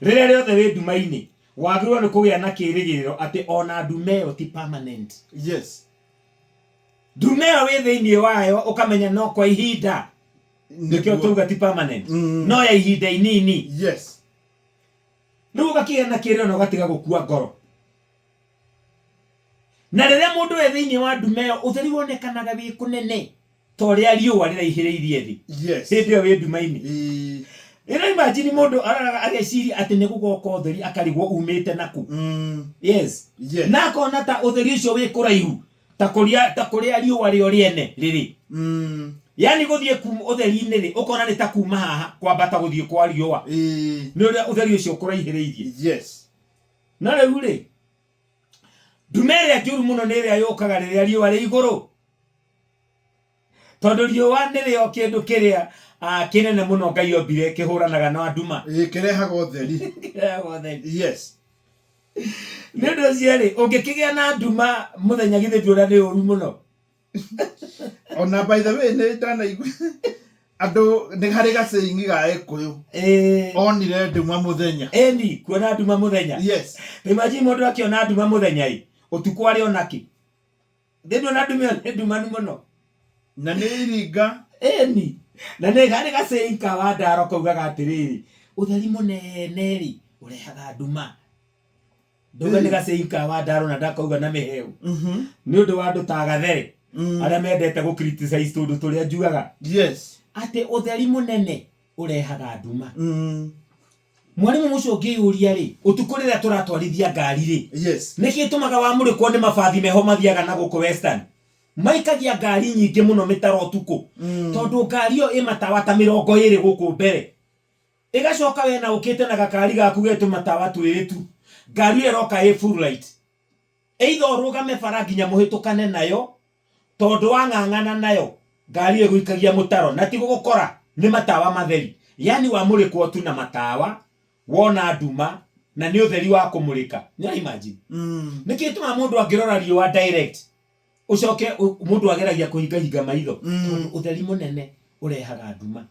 Rĩrĩa rĩothe wĩ nduma-inĩ, wagĩrĩirwo nĩ kũgĩa na kĩrĩgĩrĩro atĩ ona nduma ĩyo ti permanent. Nduma ĩyo wĩ thĩinĩ wayo ũkamenya no kwa ihinda. Nĩkĩo twauga ti permanent. No ya ihinda inini. Rĩu ũgakĩgĩa na kĩrĩro na ũgatiga gũkua ngoro. Na rĩrĩa mũndũ e thĩinĩ wa nduma ĩyo, ũtheri wonekanaga wĩ kũnene ta ũrĩa riũa rĩraihĩrĩirie thĩ. Hĩndĩ ĩyo wĩ nduma-inĩ. Ĩno imagine mũndũ aroraga ageciria atĩ nĩ gũgoka ũtheri akarigwo umĩte nakũ. Yes. Na akona ta ũtheri ũcio wĩ kũraihu ta kũrĩa ta kũrĩa riũa rĩo rĩene rĩrĩ. Yaani gũthiĩ kuma ũtheri-inĩ rĩ, ũkona nĩ ta kuma haha kwambata gũthiĩ kwa riũa. Nĩ ũrĩa ũtheri ũcio ũkũraihĩrĩirie. No rĩu rĩ, nduma ĩrĩa njũru mũno nĩ ĩrĩa yũkaga rĩrĩa riũa rĩ igũrũ. Tondũ riũa nĩrĩo kĩndũ kĩrĩa kĩnene mũno Ngai ombire kĩhũranaga na nduma. Ĩĩ, kĩrehaga ũtheri. Kĩrehaga ũtheri. Nĩ ũndũ ũcio rĩ, ũngĩkĩgĩa na nduma mũthenya githĩ nduona nĩ ũru mũno. Ona by the way nĩ ndanaigua andũ nĩ harĩ gacĩingi ga Gĩkũyũ. Onire nduma mũthenya. Ĩni, kuona nduma mũthenya. Imagine mũndũ akĩona nduma mũthenya ĩ, ũtukũ arĩ ona kĩ? Thĩ ndũona nduma ĩyo nĩ ndumanu mũno. Na nĩ iringa. Ĩni. Na nĩ harĩ gacĩingi ka Wandaro kaugaga atĩrĩrĩ, ũtheri mũnene rĩ, ũrehaga nduma. Ndauga nĩ gacĩingi ka Wandaro na ndakauga na mĩheo. Nĩ ũndũ wa andũ ta Gathere arĩa mendete gũ criticize tũndũ tũrĩa njugaga. Atĩ ũtheri mũnene ũrehaga nduma. Mwarimũ mũcio ũngĩyũria rĩ, ũtukũ rĩrĩa tũratwarithia ngari rĩ, nĩkĩ ĩtũmaga wamũrĩkwo nĩ mabathi meho mathiaga na gũkũ Western? Maikagia ngari nyingĩ mũno mĩtaro ũtukũ. Tondũ ngari ĩyo ĩ matawa ta 20 gũkũ mbere. Ĩgacoka we na ũkĩte na gakari gaku ge tũmatawa twĩrĩ tu. Ngari ĩyo ĩroka ĩ full light. Either ũrũgame bara nginya mũhĩtũkane nayo, tondũ wang'ang'ana nayo, ngari ĩyo ĩgũikagia mũtaro na ti gũgũkora nĩ matawa matheri. Yaani wamũrĩkwo tu na matawa, wona nduma na nĩ ũtheri wa kũmũrĩka. Nĩ ũra imagine? Nĩkĩ gĩtũmaga mũndũ angĩrora riũa direct, ũcoke mũndũ ageragia kũhingahinga maitho? Tondũ ũtheri mũnene ũrehaga nduma.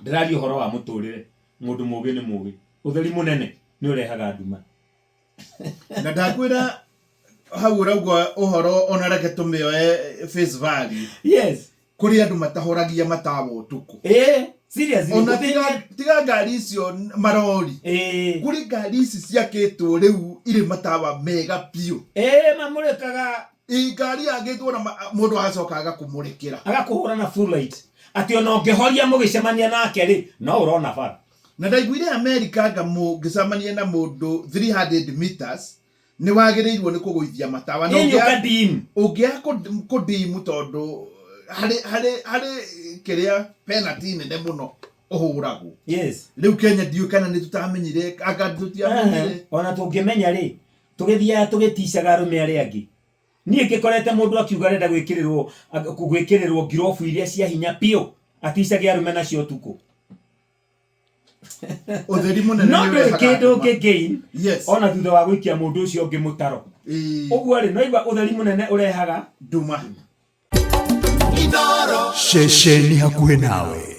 Ndĩraria ũhoro wa mũtũrĩre, mũndũ mũgĩ nĩ mũgĩ. Ũtheri mũnene nĩ ũrehaga nduma. Na ndakwĩra hau ũrauga ũhoro ona reke tũmĩoe face value. Kũrĩ andũ matahoragia matawa ũtukũ. Seriously, Ona gũthĩnja- tiga ngari icio marori. Kũrĩ ngari ici ciakĩtwo rĩu irĩ matawa mega biũ. Mamũrĩkaga. Ĩ, ngari yagĩtwo na mũndũ agacoka agakũmũrĩkĩra. Agakũhũra na full light. Atĩ ona ũngĩhoria mũgĩcemania nake rĩ, no ũrona bara. Na ndaiguire Amerika anga mũngĩcemania na mũndũ 300 meters nĩ wagĩrĩirwo nĩ kũgũithia matawa. Na Ĩĩ, ũkadim. ũngĩaga kũdimu tondũ harĩ kĩrĩa penalty nene mũno ũhũragwo. Rĩu Kenya ndiũĩ kana nĩ tũtamenyire, anga tũtiamenyire. Ona tũngĩmenya rĩ, tũgĩthiaga tũgĩticaga arũme arĩa angĩ. Niĩ ngĩkorete mũndũ akiuga arenda gwĩkĩrĩrwo ngirobu iria cia hinya biũ, aticage arũme nacio ũtukũ. Ũtheri mũnene No nĩ ndũrĩ ũrehaga kĩndũ nduma. ũngĩ gain, ona thutha wa gũikia mũndũ ũcio ũngĩ mũtaro. Ũguo rĩ, no igua ũtheri mũnene ũrehaga Nduma. Ceceni hakuhĩ nawe.